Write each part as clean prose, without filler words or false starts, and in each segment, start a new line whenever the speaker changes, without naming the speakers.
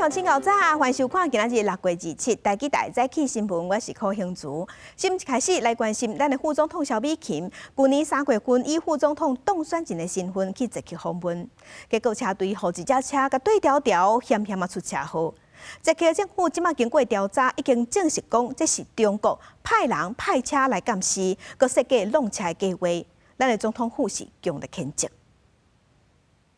位鄉親𠢕早，歡迎收看今仔日6月27台記大早起新聞，我是柯興竹。新聞開始來關心咱的副總統蕭美琴，舊年3月份以副總統當選人的身份去捷克訪問，結果車隊予一隻車共對牢牢，險險仔出車禍。捷克政府這馬經過調查，已經證實講這是中國派人派車來監視，閣設計弄車的計劃。咱的總統府是強烈譴責。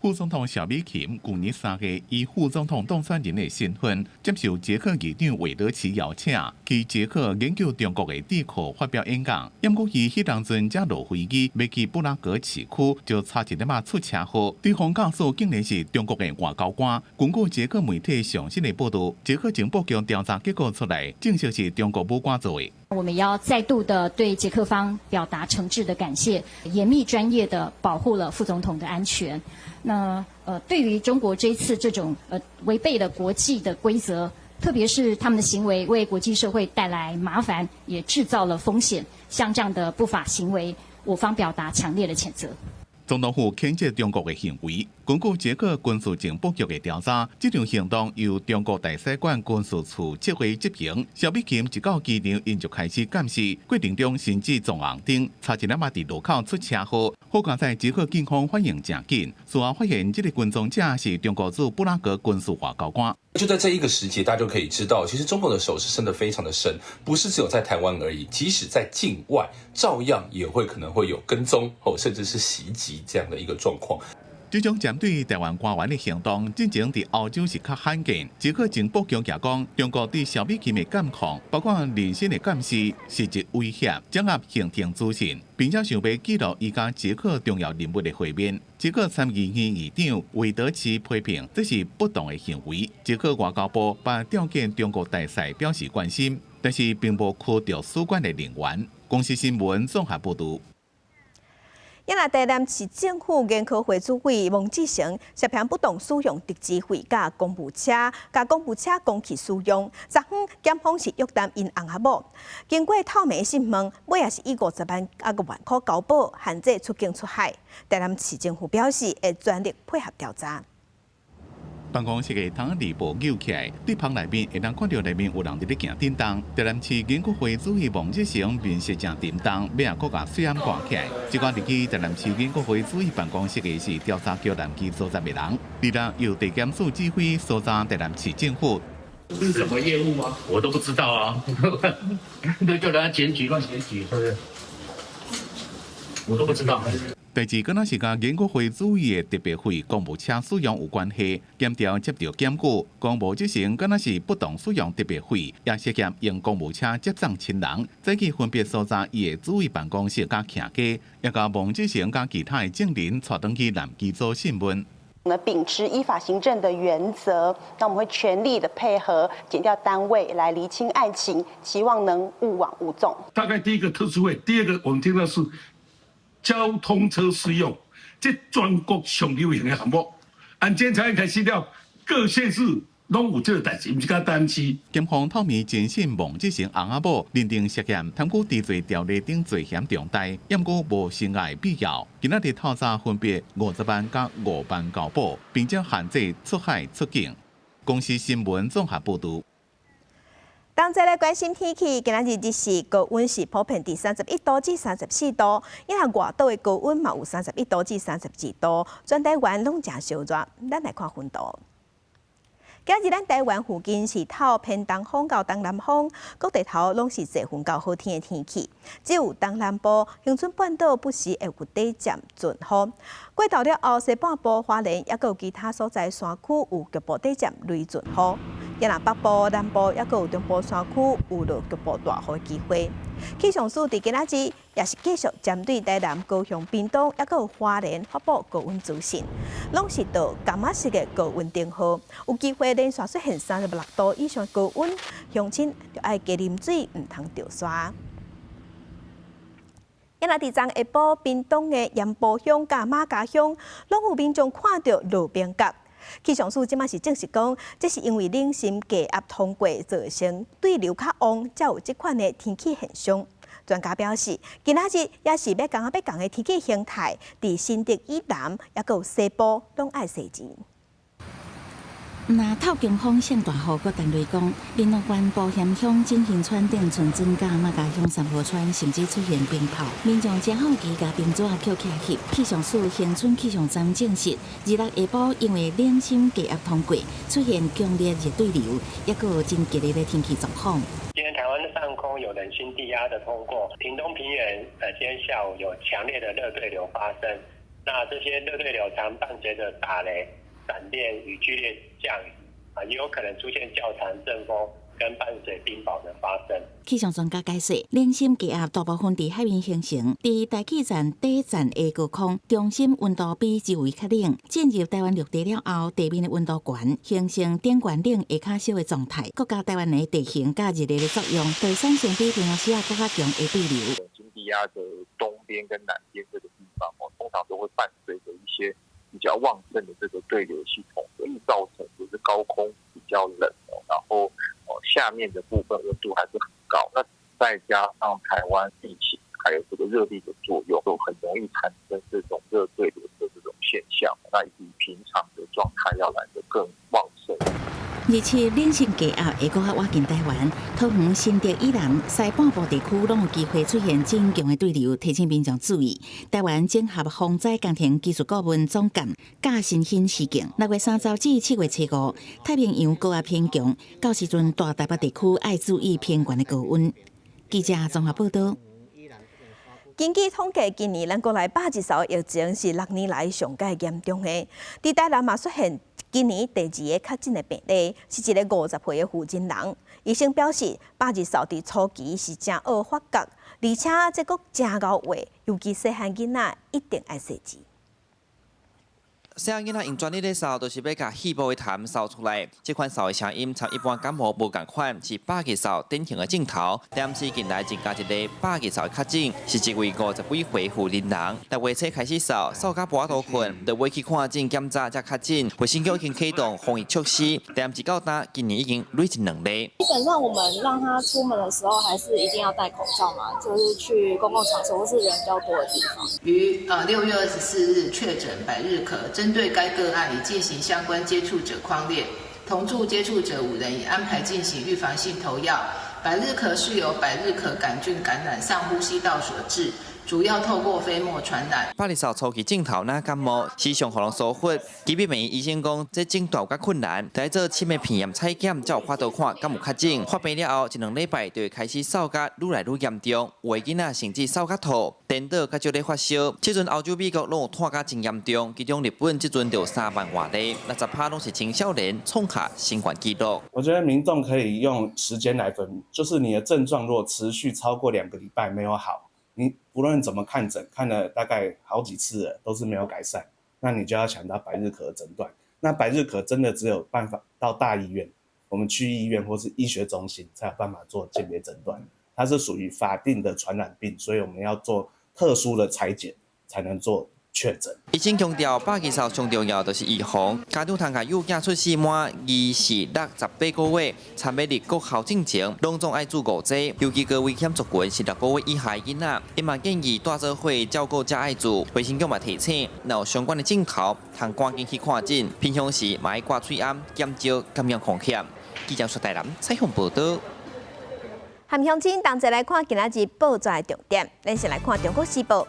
副總統蕭美琴舊年3月以副總統當選人的身份，接受捷克議長韋德奇邀請，去捷克研究中國的智庫發表演講。毋過伊彼當陣才落飛機，欲去布拉格市區，就差一點仔出車禍。對方駕駛竟然是中國的外交官。根據捷克媒體上新的報道，捷克情報局調查結果出來，證實是中國武官做的。
我們要再度的對捷克方表達誠摯的感謝，嚴密專業的保護了副總統的安全。那對於中國這一次這種違背了國際的規則，特別是他們的行為為國際社會帶來麻煩，也製造了風險，像這樣的不法行為，我方表達強烈的譴責。
總統府譴責中國的行為。根據捷克軍事情報局的調查，這場行動由中國大使館軍事處指揮執行。蕭美琴一到機場，𪜶就開始監視，過程中甚至撞紅燈，差一點仔佇路口出車禍。好佳哉捷克警方反應誠緊，事後發現這個跟蹤者是中國駐布拉格軍事外交官。
就在這一個時節，大家就可以知道，其實中國的手是伸得非常的深，不是只有在台灣而已，即使在境外，照樣也會可能會有跟蹤哦，甚至是襲擊這樣的一個狀況。
這種針對台灣官員的行動，進前佇歐洲是較罕見。捷克情報局也講，中國對蕭美琴的監控，包括人身的監視、實質威脅、掌握行程資訊，並且想欲記錄伊佮捷克重要人物的會面。捷克參議院議長韋德奇批評這是不當的行為。捷克外交部把調見中國大使表示關心，但是並無驅逐使館的人員。公視新聞綜合報導。
也若台南市政府研科會主委王志成涉嫌不當使用特支費佮公務車，共公務車公去使用，昨昏檢方是約談𪜶翁仔某，經過透明審問，尾仔是以50萬仔五萬箍交保，限制出境出海。台南市政府表示會全力配合調查。
辦公室的窗簾布扭起來，佇棚內面會當看著內面有人佇咧行振動。台南市研究會主委王志成面色誠沉重，尾仔閣共喙罨掛起來。這個入去台南市研究會主委辦公室的是調查局南基所在的人，二日由地檢署指揮搜查台南市政府。
這是什麼業務嗎？我都不知道啊，那叫人家檢舉亂檢舉，是不是？我都不知道。
代誌敢若是佮研究會主委的特別費公務車使用有關係，檢調接著檢舉，講王志成敢若是不當使用特別費，也涉嫌用公務車接送親人，早起分別搜查伊的主委辦公室佮徛家，也共王志成佮其他的證人帶轉去南機組訊問。
我們秉持依法行政的原則，那我們會全力的配合檢調單位來釐清案情，期望能勿枉勿縱。
大概第一個特殊費，第二個我們聽到是交通車使用，這全國上流行的項目。按檢察院開始了，各縣市攏有這個代誌，毋是干單市。
檢方透明偵訊王志成翁仔某，認定涉嫌貪污治罪條例等罪嫌重大，毋過無刑押必要。今仔日透早分別50萬佮5萬交保，並且限制出海出境。公視新聞綜合報導。
當再來關心天氣，今仔日日時高溫是普遍佇31度至34度，因為外島的高溫嘛有31度至32度，全台灣攏誠燒熱。咱來看溫度。今日咱台灣附近是透偏東風到東南風，各地頭攏是濟雲到好天的天氣，只有東南部恆春半島不時會有短暫陣雨。過晝了後，西半部花蓮抑閣有其他所在山區有局部短暫雷陣雨。也若北部、南部抑閣有中部山區有落局部大雨的機會。氣象署佇今仔日也是繼續針對台南、高雄、屏東，抑閣有花蓮發布高溫資訊，攏是到柑仔色的高溫燈號，有機會連續出現36度以上高溫，鄉親著愛加啉水，毋通著沙。也若佇昨下晡，屏東的鹽埔鄉佮瑪家鄉，攏有民眾看著落冰角。氣象署這馬是證實講，這是因為冷心低壓通過造成對流較旺，才有這款的天氣現象。專家表示，今仔日也是欲仝仔欲仝的天氣形態，佇新竹以南，抑閣有西部，攏愛細心。
若透強風性大雨，閣陳雷公，屏東縣埔鹽鄉、錦興村、頂村、庄甲馬家鄉三河村，甚至出現冰雹。民眾真好奇，共冰紙仔抾起來翕。氣象署恆春氣象站證實，26下晡因為冷心低壓通過，出現強烈熱對流，抑閣有真激烈的天氣狀況。
今天台灣上空有冷心低壓的通過，屏東平原今天下午有強烈的熱對流發生。那這些熱對流常伴隨著打雷、閃電與劇烈降雨，啊，也有可能出現較強陣風跟伴隨冰雹的發生。
氣象專家解釋，冷心低壓大部分佇海面形成，佇大氣層底層的高空，中心溫度比周圍較冷。進入台灣陸地了後，地面的溫度懸，形成頂懸冷下較燒的狀態。閣加台灣的地形佮熱力的作用，會產生比平常時仔閣較強的對流。
冷心低壓的東邊跟南邊這個地方，哦，通常都會伴隨著一些比較旺盛的這個對流系統，所以造成就是高空比較冷，然後哦下面的部分溫度還是很高。那再加上台灣地形還有這個熱力的作用，就很容易產生這種熱對流的這種現象。那比平常的狀態要來得更旺盛。
27冷心低壓會閣較倚近台灣，桃園、新竹以南、西半部地區攏有機會出現真強的對流，提醒民眾注意。台灣綜合防災工程技術顧問總監賈新興示警，6月30至7月初5，太平洋高壓偏強，到時陣大台北地區愛注意偏懸的高溫。記者綜合報道。
根據統計，今年咱國內百日嗽疫情是6年來上蓋嚴重的。佇台南嘛出現今年第二个確診的病例，是一个50歲的婦人人。醫生表示，百日嗽佇初期是誠惡發覺，而且這閣誠𠢕話，尤其細漢囡仔一定愛細緻。
細漢囡仔用專力咧嗽，就是欲共肺部的痰嗽出來。這款嗽的聲音，參一般感冒無仝款，是百日嗽典型的症頭。但是近來增加一个百日嗽的確診，是一位50幾歲婦人人。6月初開始嗽，嗽甲無法度睏，就欲去看診檢查才確診。衛生局已經啟動防疫措施，但是到今今年已經累積兩例。
基本上我們讓他出門的時候，還是一定要戴口罩嘛，就是去公共場所或是人比較多的地方。
於6月24日確診百日咳。針對該個案已進行相關接觸者匡列，同住接觸者5人已安排進行預防性投藥。百日咳是由百日咳桿菌感染上呼吸道所致，主要透過飛沫傳染。
百日嗽初期症頭若感冒，時常予人疏忽。基本醫生講，這診斷有較困難，得做深的鼻咽採檢才有法度看敢有確診。發病了後，一兩禮拜就會開始嗽甲愈來愈嚴重，有的囡仔甚至嗽甲吐，顛倒較少咧發燒。這陣歐洲、美國攏有湠甲真嚴重，其中日本這陣就有3萬外例，60%攏是青少年創下新懸紀錄。
我覺得民眾可以用時間來分，就是你的症狀如果持續超過2個禮拜沒有好，你不論怎麼看診，看了大概好幾次了，都是沒有改善，那你就要想到百日咳的診斷。那百日咳真的只有辦法到大醫院，我們區醫院或是醫學中心才有辦法做鑑別診斷。它是屬於法定的傳染病，所以我們要做特殊的採檢才能做確診。
醫生強調，百日嗽上重要就是預防，家長通共幼囝出世滿2、4、6、18個月，參欲入國校進前，攏總愛注五劑。尤其高危險族群是6個月以下的囡仔，伊嘛建議帶做伙照顧者愛注。衛生局嘛提醒，若有相關的症頭，通趕緊去看診。平常時嘛愛掛喙罨，減少感染風險。記者蘇台南採訪報道。
和鄉親同齊來看今仔日報紙的重點，咱先來看《中國時報》。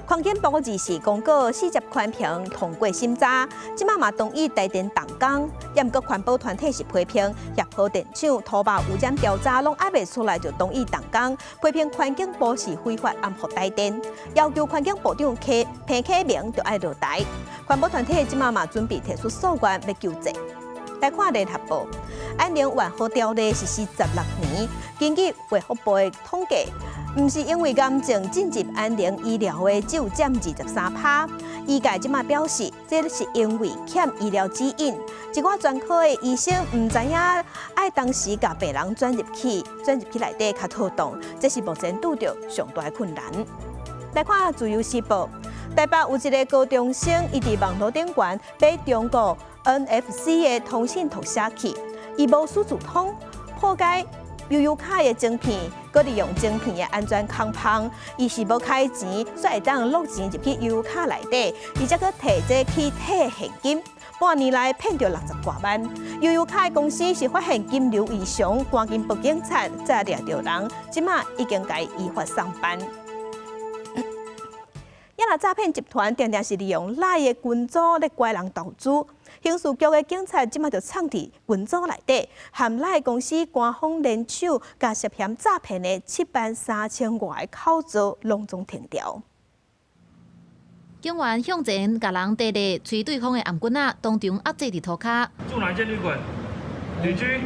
環境部24公告四接寬頻通過審查，這馬嘛同意台電動工。也毋過環保團體是批評協和電廠土肉污染調查攏猶未出來就同意動工，批評環境部是非法掩護台電，要求環境部長彭啟明就愛落台。環保團體這馬嘛準備提出訴願欲救濟。來看聯合報，安寧緩護條例實施16年，根據衛福部的統計，毋是因為癌症進入安寧醫療的只有佔23%。醫界這馬表示，這是因為欠醫療指引，一寡專科的醫生毋知影愛當時共病人轉入去內底較妥當，這是目前拄著上大的困難。來看自由時報，台北有一个高中生，伊佇網路頂懸買中國 NFC 的通訊讀寫器，伊無數字通破解。悠遊卡的晶片，閣利用晶片的安全空縫，伊是無開錢，煞會當落錢入去悠遊卡內底，而且閣提這去提現金。半年來騙著60外萬。悠遊卡的公司是發現金流異常，趕緊報警察，才掠著人，這馬已經共伊依法送辦。抑若詐騙集團定定是利用 LINE 的群組咧拐人投資，刑事局的警察這馬就藏佇群組內底，和 LINE 公司官方聯手，共涉嫌詐騙的7萬3千外个口座攏總停掉。
警員向前共人提咧，催對方的頷頸仔，當場壓制佇塗跤。
住哪間旅館？旅居，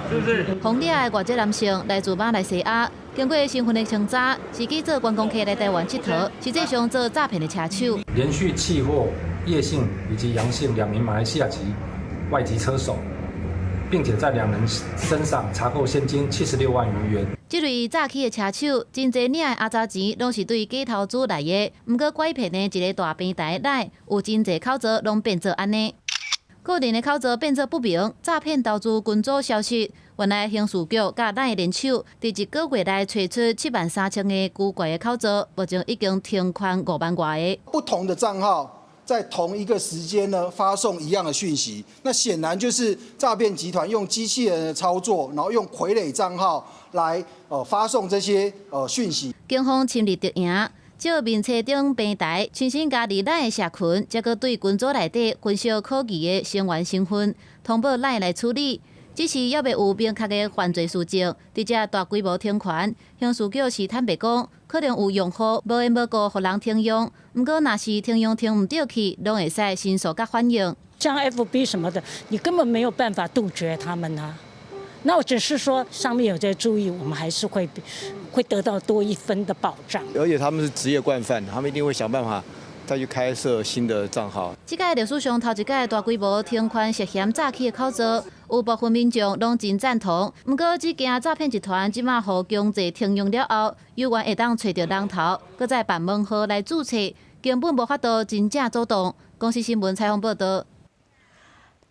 是不是？
予掠的外籍男性來自馬來西亞，經過身份的清查，是去做觀光客來台灣𨑨迌，實際上做詐騙的車手。
連續緝獲葉姓以及楊姓兩名馬來西亞籍外籍車手，並且在兩人身上查扣現金76萬餘元。
這類詐欺的車手，真濟領的阿雜錢攏是對假投資來的。毋過拐騙的一個大平台內，有真濟口座攏變做按呢。個人的口座變做不明，詐騙投資群組消失。原來刑事局佮 LINE 聯手，佇一個月內揣出7萬3千個古怪的口座，目前已經停款5萬外
個。不同的帳號在同一個時間呢發送一樣的訊息，那顯然就是詐騙集團用機器人的操作，然後用傀儡帳號來發送這些訊息。
警方深入敵營，借面冊頂平台，親身加入 LINE 的社群，才閣對群組內底分析可疑的成員身份，通報 LINE 來處理。只是猶未有明確的犯罪事證，佇遮大規模停權，刑事局是坦白講，可能有用戶無緣無故予人停用，毋過若是停用停毋著去，攏會使申訴佮反映。
像 FB 什麼的，你根本沒有辦法杜絕他們啊。那我只是說上面有在注意，我們還是會得到多一分的保障。
而且他們是職業慣犯，他們一定會想辦法再去開設新的賬號。
這屆歷史上頭一屆大規模停權涉嫌詐欺的口座，有部分民眾攏真贊同。毋過，只驚詐騙集團這馬予強制停用了後，猶原會當揣著人頭，閣再辦門號來註冊，根本無法度真正阻擋。公視新聞採訪報導。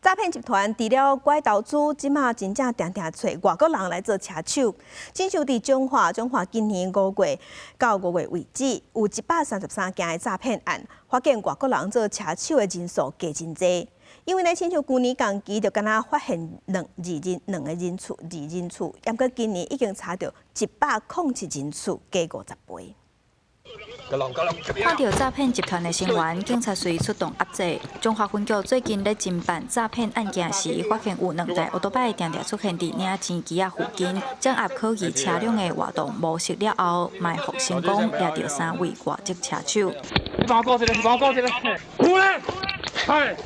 詐騙集團除了拐投資，這馬真正定定揣外國人來做車手。親像佇彰化，彰化今年5月到5月為止，有133件的詐騙案，發現外國人做車手的人數加真濟。因為呢，親像舊年仝期就敢若發現兩二人兩个人次二人次，毋過今年已經查著107人次，加50倍。
看著詐騙集團的成員，警察隨出動壓制。彰化分局最近咧偵辦詐騙案件時，發現有兩台歐多擺定定出現佇領錢機仔附近，掌握可疑車輛的活動模式了後，埋伏成功掠著三位外籍車手。
你幫我過這個，你幫我過這個。過來，嗨。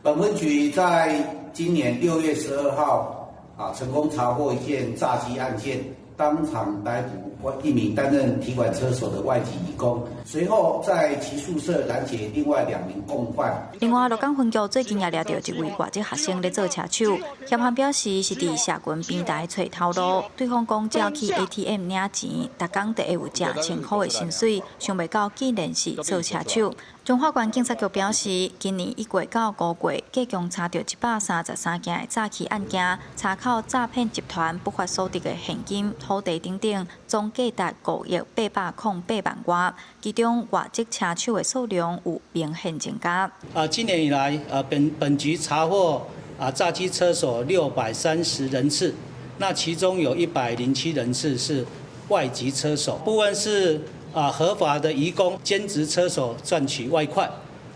本分局在今年6月12號成功查獲一件詐欺案件，當場逮捕一名擔任提款車手的外籍移工，隨後在其宿舍攔截另外兩名共犯。
另外，鹿港分局最近也掠著一位外籍學生咧做車手，嫌犯表示是佇社群平台揣頭路，對方講只要去 ATM 領錢，逐工就會有成千箍的薪水，想袂到竟然是做車手。彰化縣警察局表示，今年1月到5月，計共查著133件的詐欺案件，查扣詐騙集團不法所得的現金、土地等等，總計達5億808萬外。其中外籍車手的數量有明顯增加。
今年以來，本局查獲詐欺車手630人次，那其中有107人次是外籍車手，部分是合法的移工兼職車手賺取外快，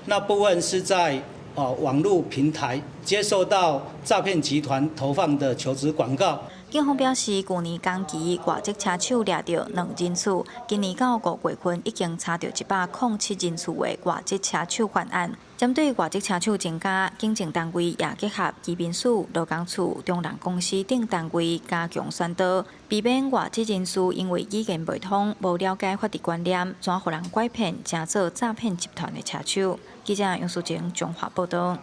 那部分是在網路平台接受到詐騙集團投放的求職廣告。
警方表示，舊年同期外籍車手掠著兩人次，今年到5月份已經查著107人次的外籍車手犯案。針對外籍車手增加，警政單位也結合移民署、勞工處、中人公司等單位加強宣導，避免外籍人士因為語言袂通、無了解法律觀念，轉予人拐騙，成做詐騙集團的車手。記者楊淑靜彰化報導。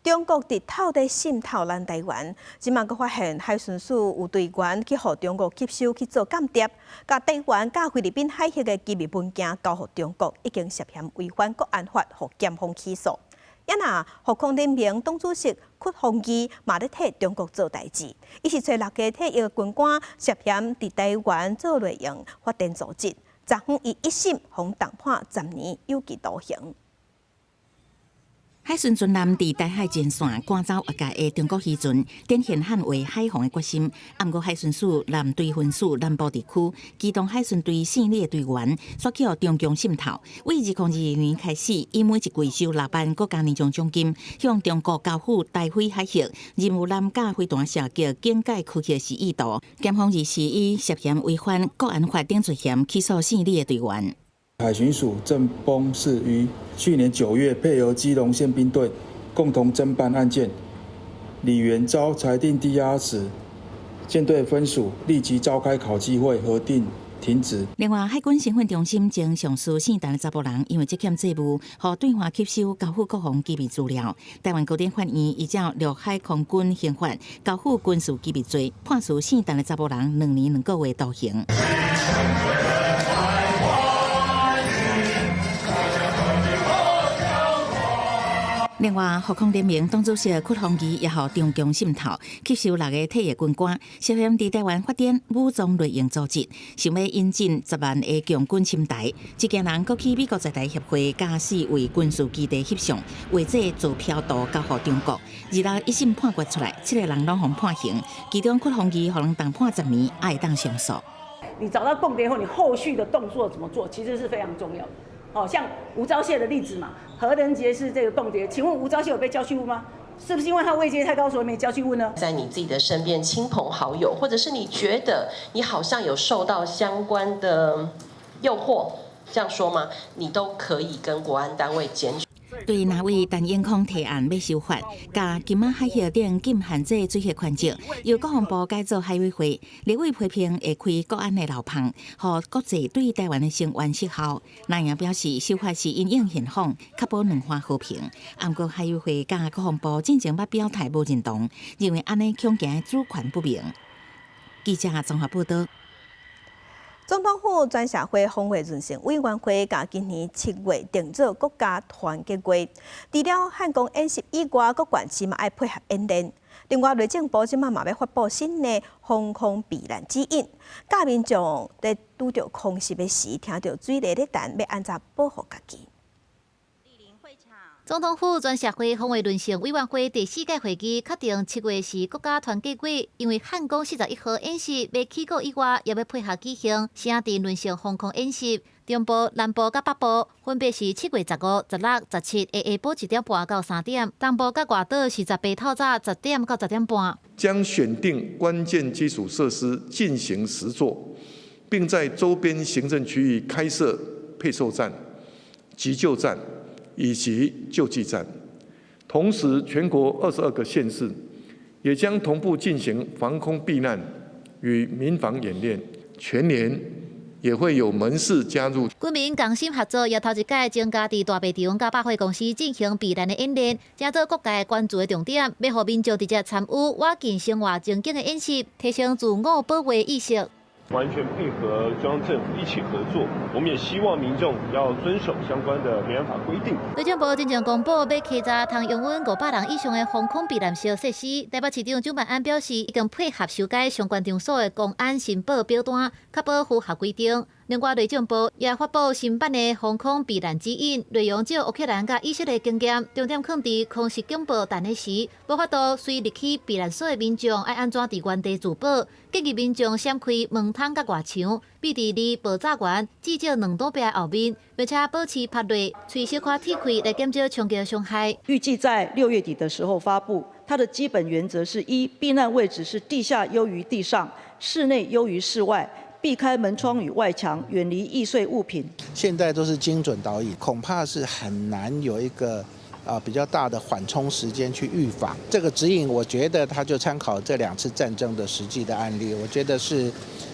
中國直透咧滲透咱台灣，這馬閣發現海巡署有隊員去予中國吸收去做間諜，共台灣佮菲律賓海域的機密文件交予中國，已經涉嫌違反國安法，予檢方起訴。啊若防空聯盟黨主席屈鴻義嘛咧替中國做代誌，伊是揣六个退役軍官涉嫌佇台灣做內應發展組織，昨昏伊一審予重判10年有期徒刑。
海巡船艦佇台海前線趕走越界的中國漁船，展現捍衛海防的決心。毋過海巡署南堆分署南部地區機動海巡隊姓李的隊員，煞去予中共滲透。為2022年開始，伊每一季收6萬國家年終獎金，向中國交付台海海域任務艦佮飛彈射擊警戒區域示意圖。檢方二是以涉嫌違反國安法等罪嫌起訴姓李的隊員。
海巡署鄭崩氏於去年9月配合基隆憲兵隊共同偵辦案件，李元遭裁定羈押時，艦隊分署立即召開考紀會核定停職。
另外，海軍新訓中心前上士姓陳的查埔人，因為積欠債務，予對岸吸收交付國防機密資料。台灣高等法院依照陸海空軍刑法交付軍事機密罪，判處姓陳的查埔人2年2個月徒刑。另外，防空聯盟黨主席屈鴻義也予中共滲透，吸收六个退役軍官，涉嫌佇台灣發展武裝內應組織，想欲引進10萬个共軍侵台。這家人閣去美國在台協會佮四位軍事基地翕相，畫這坐標圖交予中國。二六一審判決出來，七个人攏予判刑，其中屈鴻義予人重判10年，也會當上訴。
你找到共諜後，你後續的動作怎麼做，其實是非常重要的。哦，像吳釗燮的例子嘛，何仁傑是這個共諜，請問吳釗燮有被叫去問嗎？是不是因為他位階太高，所以沒叫去問呢？
在你自己的身邊親朋好友，或者是你覺得你好像有受到相關的誘惑，這樣說嗎？你都可以跟國安單位檢舉。
對那位陳永康提案欲修法，共金馬海峽頂禁限制水域權責，由國防部改做海委會，立委批評會開國安的漏縫，予國際對台灣的聲援失效。藍營表示，修法是因應現況，確保兩岸和平。毋過海委會佮國防部進前捌表態無認同，認為按呢恐驚主權不明。記者綜合報導。
總統府全社會防衛韌性委員會，共今年7月定做國家團結月。除了漢光演習以外，各縣市嘛愛配合演練。另外，內政部這擺嘛欲發布新的防空避難指引，教民眾佇拄著空襲的時，聽著水雷咧彈，欲按怎保護家己。
總統府全社會防衛韌性委員會第四屆會議確定7月是國家團結月，因為漢光41號演習欲起鼓以外，也欲配合舉行城鎮韌性防空演習。中部、南部佮北部分別是7月15、16、17下下晡1點半到3點，東部佮外島是18透早10點到10點半。
將選定關鍵基礎設施進行實作，並在周邊行政區域開設配送站、急救站以及救濟站，同時全國22個縣市也將同步進行防空避難與民防演練，全年也會有門市加入。
軍民共心合作，也頭一擺增加佇大賣場佮百貨公司進行避難的演練，成做各界關注的重點，欲予民眾直接參與倚近生活情景的演習，提升自我保衛意識。
完全配合中央政府一起合作，我們也希望民眾要遵守相關的民安法規定。
內政部進前公布，欲開鑿通容穩500人以上的防空避難設施。台北市長蔣萬安表示，已經配合修改相關場所的公安申報表單，確保符合規定。另外，內政部也發布新版的防空避難指引，內容照烏克蘭佮以色列經驗，重點放佇空襲警報彈的時，無法度隨入去避難所的民眾愛按怎佇原地自保，建議民眾閃開門窗佮外牆，避佇離爆炸源至少2堵壁後面，並且保持趴落，喙小可鐵開來減少衝擊傷害。
預計在6月底的時候發布，它的基本原則是：一、避難位置是地下優於地上，室內優於室外。避開門窗與外牆，遠離易碎物品。
現在都是精準導引，恐怕是很難有一個比較大的緩衝時間去預防。這個指引，我覺得它就參考這兩次戰爭的實際的案例，我覺得是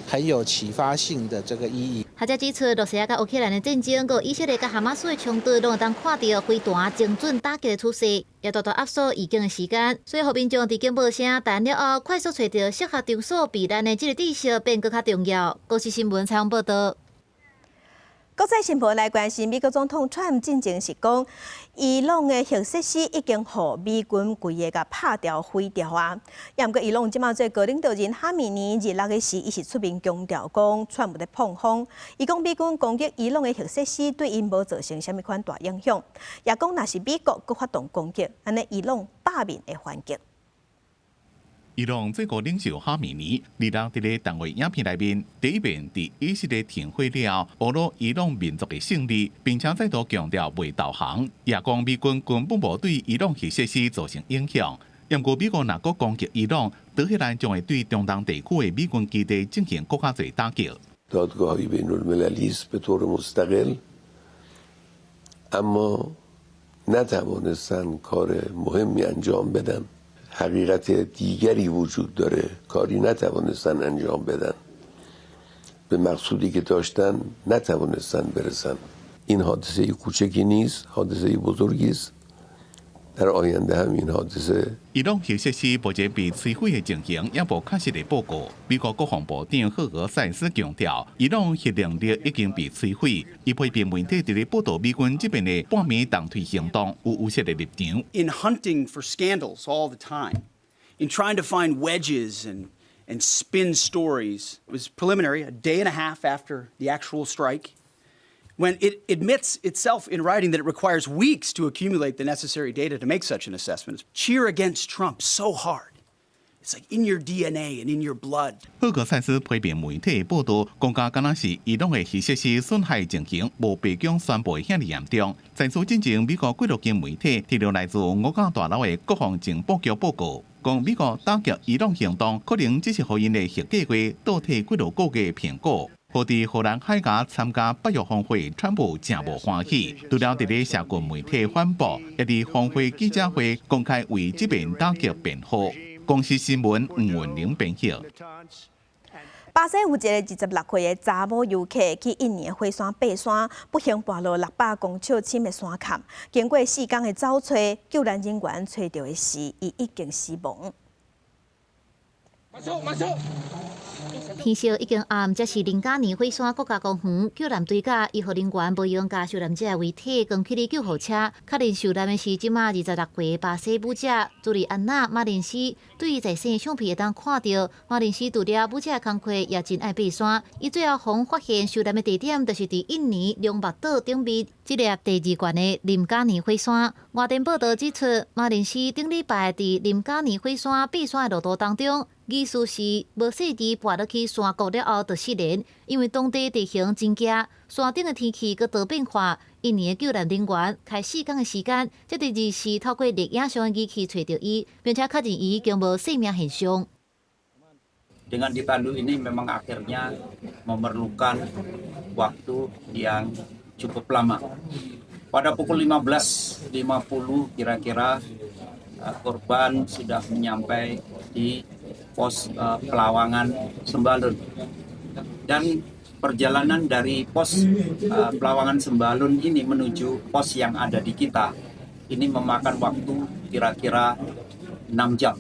很有啟發性的這個意義。
學者指出，羅西亞佮烏克蘭的戰爭，佮以色列佮哈馬斯的衝突，攏會當看著飛彈精準打擊的趨勢，也大大壓縮預警的時間。所以，予民眾佇警報聲彈了後，快速揣著適合場所避難的這个知識變閣較重要。公視新聞採訪報導。
國際新聞來關心，美國總統川普進前是講，伊朗的核設施已經予美軍規个共拍掉毀掉啊。也毋過伊朗這馬最高領導人哈米尼二六的時，伊是出面強調講，川普咧膨風。伊講美軍攻擊伊朗的核設施對𪜶無造成啥物款大影響，也講若是美國閣發動攻擊，按呢伊朗罷免會還擊。
伊朗最高領袖哈米尼二六佇咧單位影片內面，第一遍佇以色列停火了後，呵咾伊朗民族的勝利，並且再度強調袂投降，也講美軍根本無對伊朗核設施造成影響。毋過美國若閣攻擊伊朗，德黑蘭將會對中東地區的美軍基地進行閣較濟打擊。
دادگاهی بین المللی است به طور مستقل اما نتوانستن کار مهمی انجام بدن حقیقت دیگری وجود داره کاری نتوانستن انجام بدن به مقصودی که داشتن نتوانستن برسن این حادثه کوچکی نیست حادثه بزرگی است در آینده هم این حادثه
伊朗核設施目前被摧毀的情形猶無確實的報告。美國國防部長赫格塞斯強調，伊朗核能力已經被摧毀。伊批評媒體佇咧報道美軍這邊的半暝重推行動有預設的立場。
In hunting for scandals all the time, in trying to find wedges and spin stories, it was preliminary, a day and a half after the actual strike, when it admits itself in writing that it requires weeks to accumulate the necessary data to make such an assessment. Cheer against Trump so hard. It's like in your DNA and in your blood.
赫格塞斯批評媒體報道，講甲敢若是伊朗的核設施損害情形無白宮宣布的遐爾嚴重。在此進前，美國幾落間媒體提到來自五角大樓的國防情報局報告，講美國打擊伊朗行動可能只是予𪜶的核計劃倒退幾落個月評估。予佇荷蘭海牙參加北約峰會，川普誠無歡喜。除了佇咧社群媒體反駁，也佇峰會記者會公開為這遍打擊辯護。公視新聞吳文玲編譯。
巴西有一個26歲的查某遊客去印尼火山爬山，不幸跋落600公尺深的山崁。經過4工的走揣，救難人員揣著的時，伊已經死亡。
天色已經暗，這是林加尼火山國家公園救難隊佮醫護人員無閒共受難者遺體扛去救護車。確認受難的是這馬26歲巴西舞者朱莉安娜·馬林斯。對於在生相片會當看著，馬林斯除了舞者的工課，也真愛爬山。伊最後予人發現受難的地點，就是佇印尼龍目島頂面這粒第二懸的林加尼火山。外電報道指出，馬林斯頂禮拜佇林加尼火山爬山的路途當中，疑似是無細緻跋落去山谷了後就失聯，因為當地地形真驚，山頂的天氣閣多變化。印尼的救難人員開4工的時間，才佇24透過熱影像的儀器揣著伊，並且確認伊已經無生命現象。
Dengan ditandu ini memang akhirnya memerlukan waktu yang cukup lama. Pada pukul 15.50 kira-kira korban sudah menyampai di pos Pelawangan Sembalun. Dan perjalanan dari pos Pelawangan Sembalun ini menuju pos yang ada di kita ini memakan waktu kira-kira 6 jam.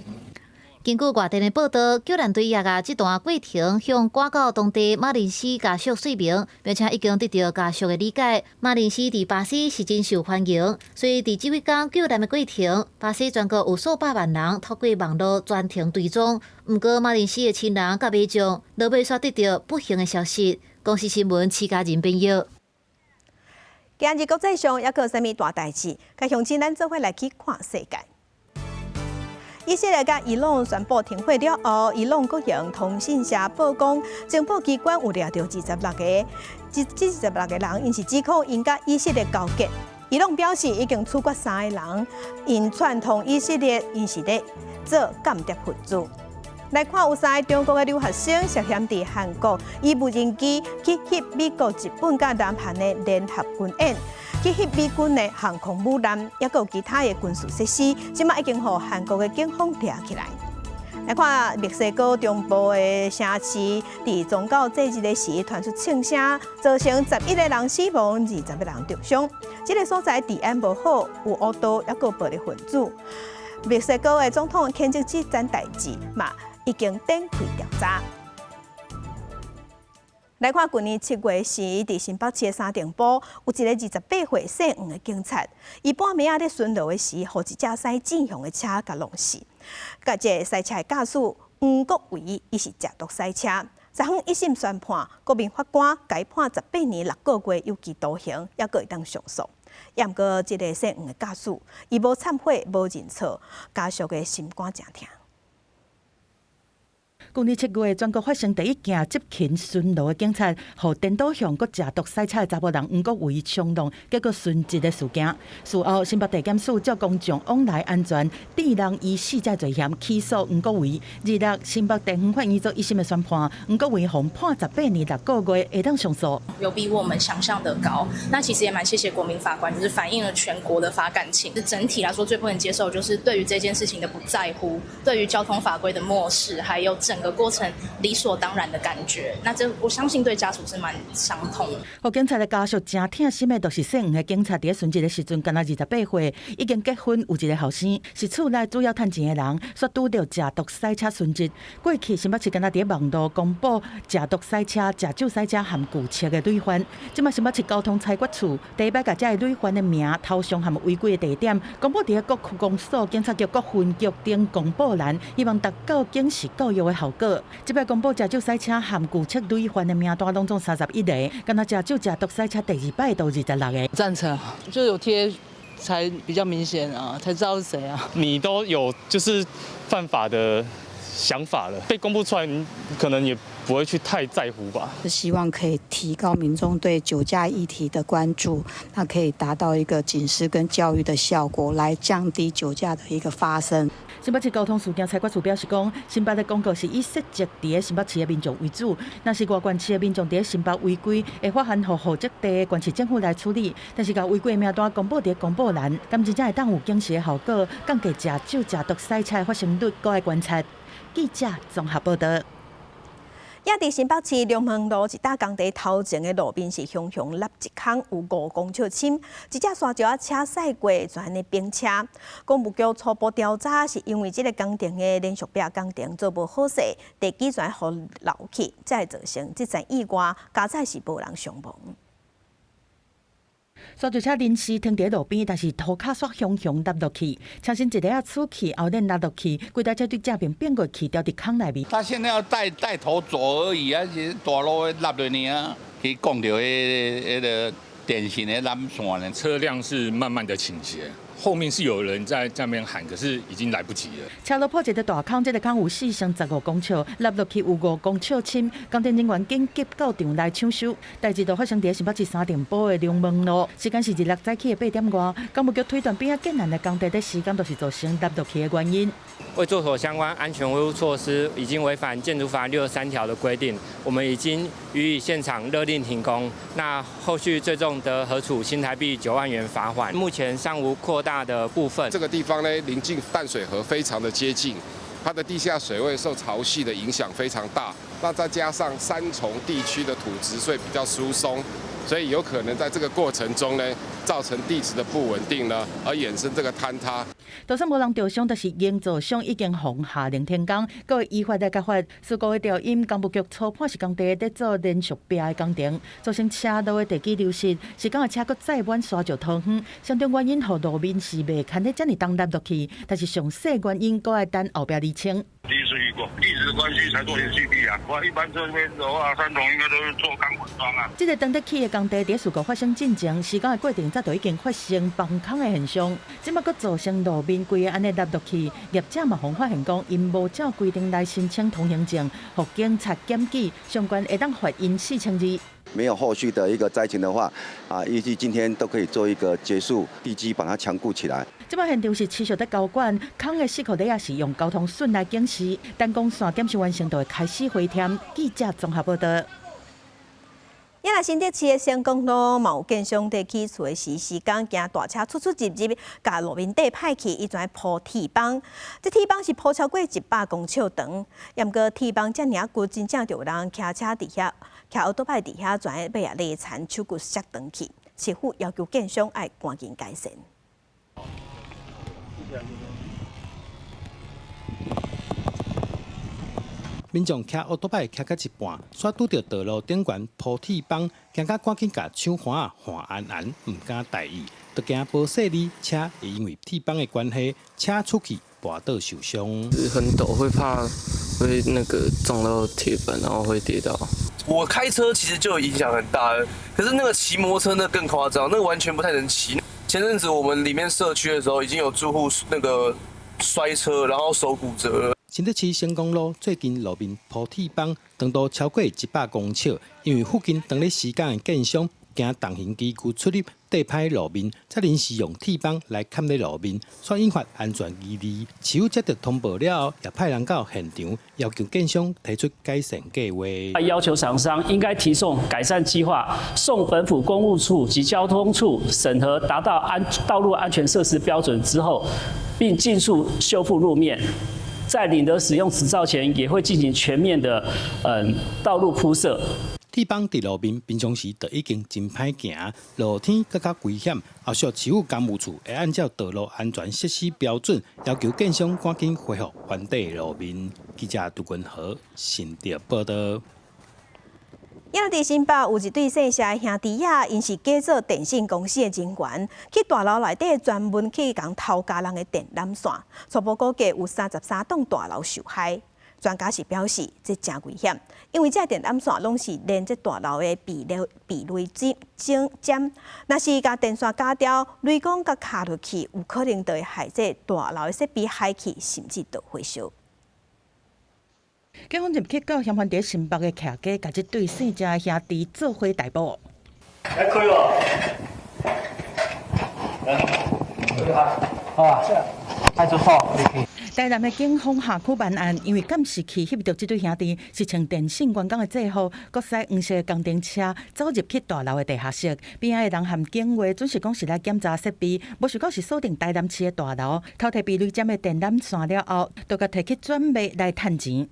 根據外電的報道，救難隊也共這段過程向趕到當地馬林斯家屬說明，並且已經得著家屬的理解。馬林斯佇巴西是真受歡迎，所以佇這幾工救難的過程，巴西全國有數百萬人透過網路全程追蹤。毋過馬林斯的親人佮民眾，落尾煞得著不幸的消息。公視新聞徐家仁編譯。
今日國際上猶閣有啥物大代誌？共鄉親咱做伙來去看世界。以色列佮伊朗宣布停火了後，伊朗國營通訊社報講，情報機關有掠著26個，這26個人，𪜶是指控𪜶佮以色列勾結。伊朗表示已經處決三個人，𪜶串通以色列，𪜶是咧做間諜分子。來看有三個中國的留學生涉嫌佇韓國以無人機去翕美國、日本佮南韓的聯合軍演，去翕美軍的航空母艦，抑閣有其他的軍事設施，這馬已經予韓國的警方掠起來。來看墨西哥中部的城市，佇宗教祭日的時傳出槍聲，造成11個人死亡，20個人受傷。這个所在治安無好，有黑道，抑閣有暴力分子。墨西哥的總統譴責這件代誌嘛，已經展開調查。來看，舊年7月時，佇新北市的三重埔，有一個28歲姓黃的警察，伊半暝仔咧巡邏的時，予一隻駛進雄的車共撞死。共這個賽車的駕駛黃國維，伊是食毒賽車。昨昏一審宣判，國民法官共伊判18年6個月有期徒刑，猶閣會當上訴。猶毋過，這个姓黃的駕駛，伊無懺悔，無認錯，家屬的心肝誠疼。
舊年7月，全國發生第一件執勤巡邏的警察，予顛倒向閣食毒賽車的查埔人黃國維相撞，結果殉職的事件。事後，新北地檢署照公眾往來安全，致人於死這罪嫌起訴黃國維。26新北地方法院做一審的宣判，黃國維予判18年6個月，會當上訴。
有比我們想象的高。那其實也蠻謝謝國民法官，就是反映了全國的法感情。整體來說，最不能接受就是對於這件事情的不在乎，對於交通法規的漠視，還有整個過程理所當然的感覺，那這我相信對家屬是蠻傷痛的。
予警察的家屬誠疼心的，就是姓黃的警察佇咧殉職的時陣，敢若28歲，已經結婚，有一个後生，是厝內主要趁錢的人，煞拄著食毒賽車殉職。過去新北市敢若佇咧網路公布食毒賽車、食酒賽車含拒車的累犯，這馬新北市交通裁決處第一擺共這个累犯的名、頭像含違規的地點公布佇咧各區公所、警察局各分局頂公布欄，希望達到警示教育的效果。這擺公布食酒賽車含拒車累犯的名單，攏總31個，敢若食酒食毒賽車第二擺都26個。
贊成，就有貼才比較明顯啊，才知道是誰啊。
你都有就是犯法的想法了，被公布出來，你可能也不會去太在乎吧。
希望可以提高民眾對酒駕議題的關注，那可以達到一個警示跟教育的效果，來降低酒駕的一個發生。
新北市交通事件裁決處表示講，新北的公告是以設籍佇咧新北市的民眾為主，若是外縣市的民眾佇咧新北違規，會發函予戶籍地縣市政府來處理。但是共違規的名單公布佇咧公布欄，敢真正會當有警示的效果，降低食酒食毒賽車的發生率，閣愛觀察。記者綜合報導。
也佇新北市龍門路一搭工地頭前的路面是雄雄凹一空，有5公尺深，一隻沙石仔車駛過，全按呢冰車。工務局初步調查，是因為這个工程的連續壁工程做無好勢，地基全予漏去，才會造成這場意外，佳哉是無人傷亡。
沙石車臨時停佇路邊，但是塗跤煞雄雄凹落去，車身一下仔出去，後輪凹落去，規台車對正面變過去，掉佇空內面。
他現在要帶帶頭走而已啊，是大路的凹落呢啊，去講著彼个典型的纜線呢。
車輛是慢慢的傾斜，後面是有人在那邊喊，可是已經來不及了。
車路破一个大空，這个空有4乘15公尺，凹落去有5公尺深。工程人員緊急到場來搶修。代誌就發生佇新北市三重埔的龍門路，時間是26早起的8點外。工務局推斷邊仔艱難的工地咧時間，就是造成凹落去的原因。
未做妥相關安全維護措施，已經違反建築法63條的規定，我們已經予以現場勒令停工。那後續最重得核處新台幣9萬元罰款。目前尚無擴大的部分。
這個地方呢，臨近淡水河，非常的接近，它的地下水位受潮汐的影響非常大。那再加上三重地區的土質，所以比較疏鬆，所以有可能在這個過程中呢，造成地質的不穩定呢，而衍生這個坍塌。
就算無人著傷，但是營造商已經予下令停工，閣會依法來共罰。事故的調因，工務局初判是工地咧做連續壁的工程，造成車路的地基流失，時間的車閣載滿沙石塗遠，相當原因予路面是袂堪得遮爾重凹落去，但是詳細原因閣愛等後壁釐清。
第一次遇過，地質關係才做連續壁啊，我一般這邊的話，三重應該都是做鋼管樁啊。
這个當得起的工地佇事故發生進前，時間的過程早就已經發生崩空的現象，這馬閣造成路面規个按呢凹落去，業者嘛予發現講，𪜶無照規定來申請通行證，予警察檢舉，相關會當罰𪜶4200。
沒有後續的一個災情的話，啊，預計今天都可以做一個結束，地基把它強固起來。
這擺現場是持續咧交管，空的四箍底也是用交通筍來警示，等講線檢修完成就會開始回填。記者綜合報導。
也若新竹市的成功路，嘛有建商佇起厝的時，時間驚大車出出入入，共路面底歹去，伊就愛鋪鐵枋。這鐵枋是鋪超過100公尺長，猶毋過鐵枋遮爾久，真正就有人騎車佇遐，騎歐多擺佇遐，全欲啊勒殘，手骨摔斷去。市府要求建商愛趕緊改善。
民眾騎烏多擺騎到一半，煞拄著道路頂懸鋪鐵枋，驚甲趕緊共手環仔換安安，毋敢大意，就驚無細膩，車會因為鐵枋的關係，車出去跋倒受傷。
很陡，會怕會那個撞到鐵板，然後會跌倒。
我開車其實就影響很大，可是那個騎摩托車那更誇張，那個完全不太能騎。前陣子我們裡面社區的時候，已經有住戶那個摔車，然後手骨折了。
新竹市成功路最近路面鋪鐵枋，長度超過100公尺，因為附近當咧施工的建商驚重型機具出入硩歹路面，才臨時用鐵枋來崁咧路面，煞引發安全疑慮。市府接到通報了後，也派人到現場，要求建商提出改善計劃。
要求廠商應該提送改善計劃，送本府工務處及交通處審核，達到安道路安全設施標準之後，並盡速修復路面。在領得使用執照前，也會進行全面的道路鋪設。
鐵枋佇路面平常時就已經真歹行，落雨天閣較危險。後續市府工務處會按照道路安全設施標準，要求建商趕緊恢復原底路面。記者杜君和新竹報道。
猶佇新北有一對姓謝的兄弟仔，𪜶是假做電信公司的人員，去大樓內底專門去共偷家人的電纜線，初步估計有33棟大樓受害。專家是表示，這誠危險，因為這電纜線攏是連這大樓的避雷避雷針針，若是共電線鉸掉，雷公共敲落去，有可能就會害這大樓的設備害去，甚至導火燒。
警方入去到嫌犯佇新北的徛家，共這對姓謝的兄弟做伙逮捕。
來開哦！來，好啊，派出所。
台南的警方轄區辦案，因為監視器翕著這對兄弟是穿電信員工的制服，閣駛黃色的工程車走入去大樓的地下室，邊仔的人和警衛準是講是來檢查設備，無想講是鎖定台南市的大樓，偷提避雷針的電纜線了後，就共提去轉賣來趁錢。